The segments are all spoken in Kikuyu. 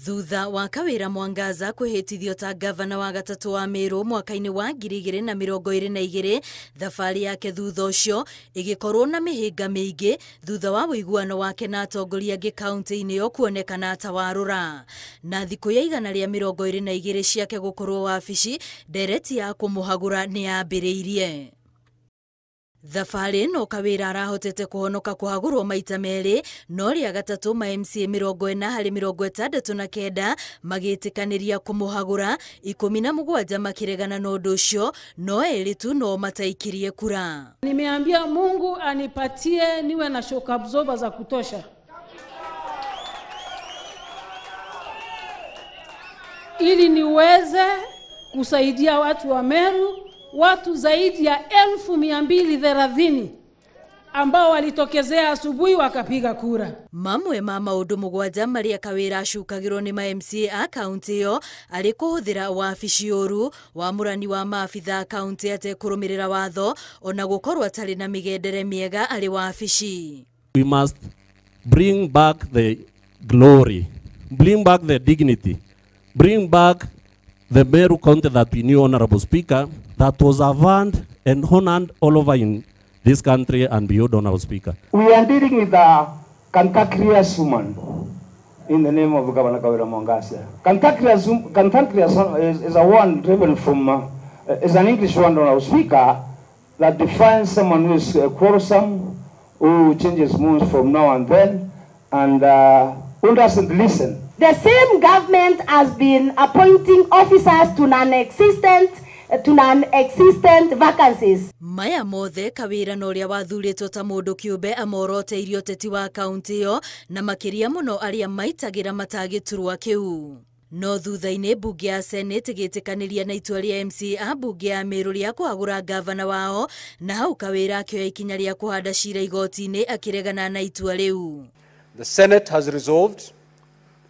Thutha wa Kawira Mwangaza kwĩhĩtithio ta gavana wa gatatũ wa Meru mwaka-inĩ wa 2022, thabarĩ yake thutha ũcio ĩgĩkorwo na mĩhĩnga mĩingĩ thutha wa ũiguano wake na atongoria angĩ kaunti-inĩ ĩyo kuonekana ta warũra. Na thikũ ya 122 ciake gũkorwo wabici, ndereti ya kũmũhagũra nĩ yambĩrĩirie. Thabarĩ no Kawira arahotete kũhonoka kũhagũrwo maita merĩ, no rĩa gatatũ ma MCA 40 harĩ 69 magĩtĩkanĩria kũmũhagũra, 17 makĩregana na ũndũ ũcio, no erĩ tu no mataikirie kura. Nimeambia Mungu anipatie niwe na shock absorber za kutosha ili niweze kusaidia watu wa Meru, watu zaidi ya 230,000 ambao walitokezea asubuhi wakapiga kura. Mamwe ma maũndũ mũgwanja marĩa Kawira acukagĩrwo nĩ ma MCA a kaunti ĩyo arĩ kũhũthĩra wabici ũru, wamũrani wa maabitha kaunti atekũrũmĩrĩra watho, ona gũkorwo atarĩ na mĩgendere mĩega arĩ wabici. We must bring back the glory, bring back the dignity, bring back the Meru County that we knew, Honorable Speaker, that was avowed and honored all over in this country and beyond, Honorable Speaker. We are dealing with a cantankerous woman in the name of Governor Kawira Mwangaza. Cantankerous is a word driven from, is an English word, Honorable Speaker, that defines someone who is quarrelsome, who changes moods from now and then, and who doesn't listen. The same government has been appointing officers to non-existent vacancies. Maya mothe Kawira na ũrĩa wathurĩtwo ta mũndũ kĩũmbe amoroteirie ũteti wa kaunti ĩyo na makĩria mũno arĩa maitagĩra matagĩturwa kĩu. No thutha-inĩ mbunge ya Senate ĩgĩtĩkanĩria na itua rĩa MCA a mbunge ya Meru rĩa kũhagũra gavana wao, na hau Kawira akĩoya ikinya rĩa kũhanda cira igoti-inĩ akĩregana na itua rĩu. The Senate has resolved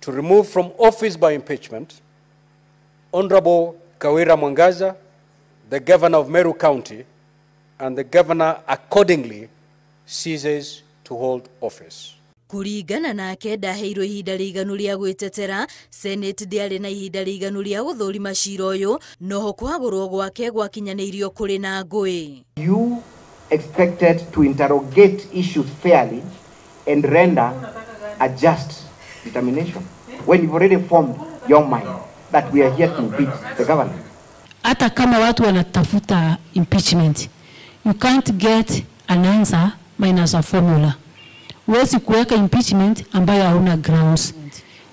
to remove from office by impeachment Honorable Kawira Mwangaza, the governor of Meru County, and the governor accordingly ceases to hold office. Kuringana nake ndaheirwo ihinda rĩiganu rĩa gwĩtetera, Senate ndĩarĩ na ihinda rĩiganu rĩa gũthũrima cira ũyũ, noho kũhagũrwo gwake gwakinyanĩirio kũrĩ na ngũĩ. You expected to interrogate issues fairly and render a just determination when you've already formed your mind that we are here to impeach the governor. Hata kama watu wanatafuta impeachment, you can't get an answer minus a formula. Huwezi kuweka impeachment ambayo hauna grounds,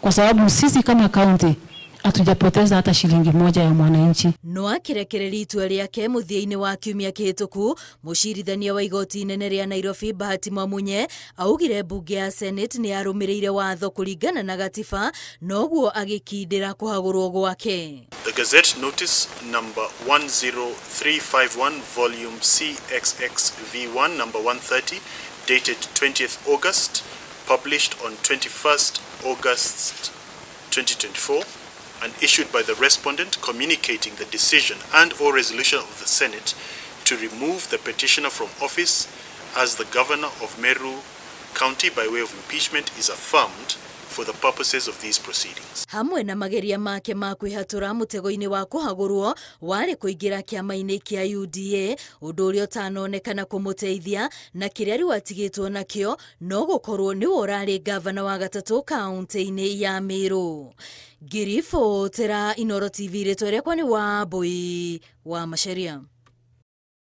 kwa sababu sisi kama county hatujapoteza hata shilingi moja ya mwananchi. No akirekereria itua rĩake mũthia-inĩ wa kiumia kĩhĩtũku, mũcirithania wa igoti inene rĩa Nairobi Bahati Mwamunye augire mbunge ya Senate nĩ yarũmĩrĩire watho kũringana na gatiba, noguo agĩkindĩra kũhagũrwo gwake. The Gazette Notice number 10351 volume CXXV1 number 130 dated 20th August, published on 21st August 2024 and issued by the respondent communicating the decision and or resolution of the Senate to remove the petitioner from office as the governor of Meru County by way of impeachment is affirmed for the purposes of these proceedings. Hamwe na mageria make ma kwĩhatũra mũtego-inĩ wa kũhagũrwo warĩ kũingĩra kĩama-inĩ kĩa UDA, ũndũ ũrĩa ũtanonekana kũmũteithia, na kĩrĩa rĩu atigĩtwo nakĩo no gũkorwo nĩwe ũrarĩ gavana wa gatatũ kaunti-inĩ ya Meru. Ngĩribotera Inooro TV, rĩtwa rĩakwa nĩ Wambui wa Macharia.